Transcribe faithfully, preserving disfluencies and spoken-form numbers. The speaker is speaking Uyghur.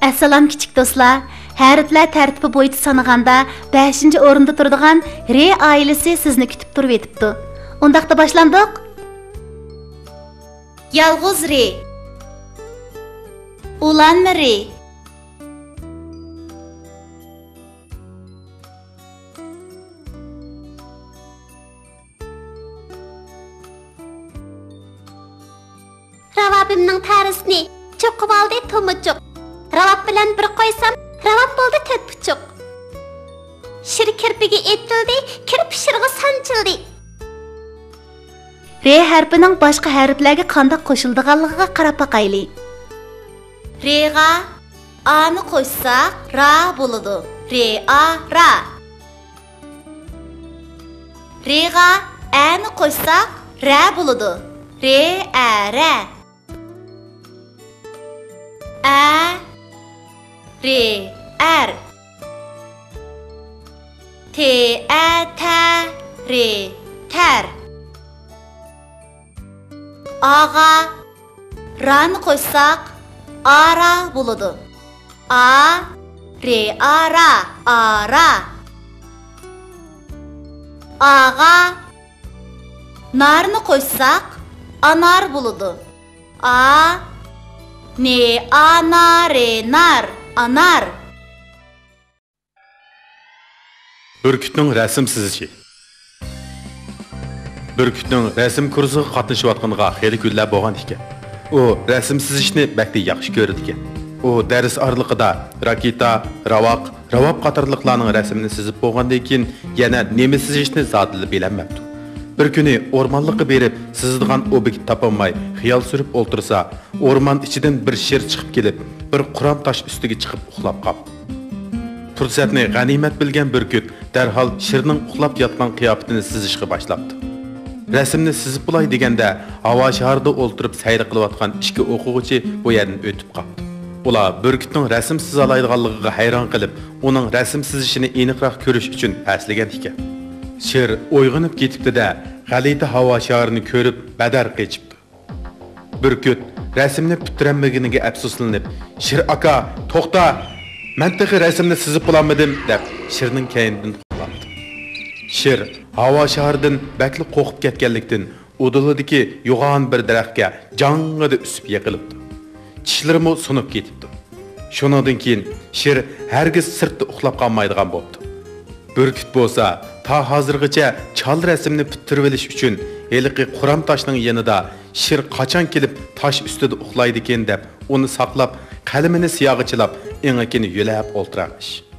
ئەسسالام، كىچىك دوستلار! ھەرپلەر تەرتىپى بويىچە سانىغاندا، بەشىنچى ئورۇندا تۇرىدىغان رې ئائىلىسى سىزنى كۈتۈپ تۇرۇۋېتىپتۇ. ئۇنداقتا باشلاندۇق. يالغۇز رې. ئۇلانما رې. راۋابىمنىڭ تەرىسىنى چوقۇۋالدى تومۇچۇق. راۋاب بىلەن بىر قويسام، راۋاب بولدى تۆت پۇچۇق. شىر كىرپىكى ئېتىلدى، كىرپىك شىرغا سانچىلدى. رې ھەرپىنىڭ باشقا ھەرپلەرگە قانداق قوشۇلىدىغانلىقىغا قاراپ باقايلى. رېغا ئانى قوشساق، را بولىدۇ. رېئا، را. رېغا ئەنى قوشساق، رە بولىدۇ. رېئە، رە. ئە، رې، ئەر. تېئە، تە، رې، تەر. ئاغا رانى قوشساق، ئارا بولىدۇ. ئا، رېئا، را، ئارا. ئاغا نارنى قوشساق، ئانار بولىدۇ. ئا، نېئا، نا، رې، نار، ئانار. بۈركۈتنىڭ رەسىم سىزىشى. بۈركۈتنىڭ رەسىم كۇرسىغا قاتنىشىۋاتقىنىغا خېلى كۈنلەر بولغان ئىكەن. ئۇ رەسىم سىزىشنى بەكلا ياخشى كۆرىدىكەن. ئۇ دەرس ئارىلىقىدا راكېتا، راۋاق، راۋاب قاتارلىقلارنىڭ رەسىمىنى سىزىپ بولغاندىن كېيىن، يەنە نېمە سىزىشنى زادىلا بىلەلمەپتۇ. بىر كۈنى ئورمانلىققا بېرىپ، سىزىدىغان ئوبيېكت تاپالماي خىيال سۈرۈپ ئولتۇرسا، ئورمان ئىچىدىن بىر شىر چىقىپ كېلىپ، بىر قۇرام تاش ئۈستىگە چىقىپ ئۇخلاپ قاپتۇ. پۇرسەتنى غەنىيمەت بىلگەن بۈركۈت دەرھال شىرنىڭ ئۇخلاپ ياتقان قىياپىتىنى سىزىشقا باشلاپتۇ. رەسىمنى سىزىپ بولاي دېگەندە، ھاۋا شارىدا ئولتۇرۇپ سەيلە قىلىۋاتقان ئىككى ئوقۇغۇچى بۇ يەردىن ئۆتۈپ قاپتۇ. ئۇلار بۈركۈتنىڭ رەسىم سىزالايدىغانلىقىغا ھەيران قېلىپ، ئۇنىڭ رەسىم سىزىشىنى ئېنىقراق كۆرۈش ئۈچۈن پەسلىگەن ئىكەن. شىر ئويغىنىپ كېتىپتۇ-دە، غەلىتە ھاۋا شارىنى كۆرۈپ بەدەر قېچىپتۇ. بۈركۈت رەسىمنى پۈتتۈرەلمىگىنىگە ئەپسۇسلىنىپ، «شىر ئاكا، توختا! مەن تېخى رەسىمنى سىزىپ بولالمىدىم!» دەپ، شىرنىڭ كەينىدىن قوغلاپتۇ. شىر ھاۋا شارىدىن بەكلا قورقۇپ كەتكەنلىكتىن، ئۇدۇلىدىكى يوغان بىر دەرەخكە جاڭڭىدە ئۈسۈپ يىقىلىپتۇ. چىشلىرىمۇ سۇنۇپ كېتىپتۇ. شۇنىڭدىن كېيىن شىر ھەرگىز سىرتتا ئۇخلاپ قالمايدىغان بوپتۇ. بۈركۈت بولسا تا ھازىرغىچە چالا رەسىمنى پۈتتۈرۈۋېلىش ئۈچۈن ھېلىقى قۇرام تاشنىڭ يېنىدا شىر قاچان كېلىپ تاش ئۈستىدە ئۇخلايدىكىن دەپ ئۇنى ساقلاپ، قەلىمىنى سىياغا چىلاپ ئېڭىكىنى يۆلەپ ئولتۇرغان ئىش.